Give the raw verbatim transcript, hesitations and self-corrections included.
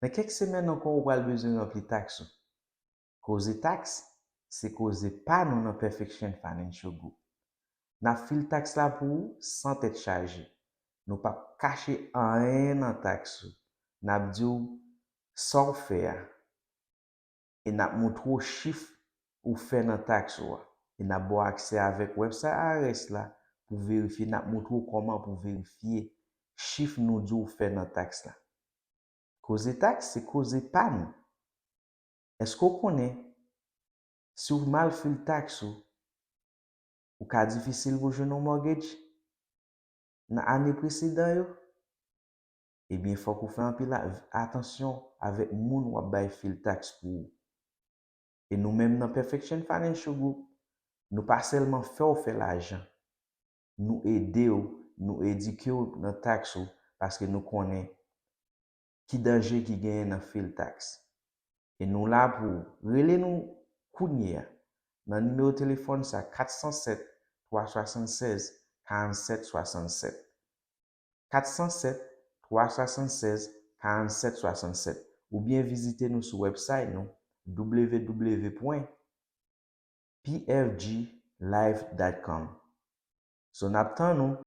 Nan kèk semèn ankò, ou pral bezwen ranpli taks ou. Koze taks, se koze pa nou nan Perfection Financial Group. N ap fil taks la pou ou san tèt chaje. Nou p ap kache anyen nan taks ou. N ap di w sa w fè a. E n ap montre w chif ou fè nan taks ou a. E n ap ba w aksè avèk website I R S la pou verifye. N ap montre w kòman pou verifye chif nou di w fè nan taks la. Koze taks se koze pa nou. Èske w konnen si w mal fil taks ou, ou ka difisil pou jwenn yon mortgage nan ane presedan yo? Ebyen, fòk ou fè anpil a- atansyon avèk moun w ap bay fil taks pou ou. E nou menm nan Perfection Financial Group, nou pa sèlman fè w fè lajan, nou ede w, nou edike w nan taks ou, paske nou konnen ki danje ki genyen nan fil taks. E nou la pou ou. Rele nou kounye a nan nimewo telefòn sa, kat san sèt, twa swasannsèz, karannsèt swasannsèt. Kat san sèt, twa swasannsèz, karannsèt swasannsèt. Oubyen vizite nou sou website nou, w w w pwen p f g life dot com. So, n ap tann ou.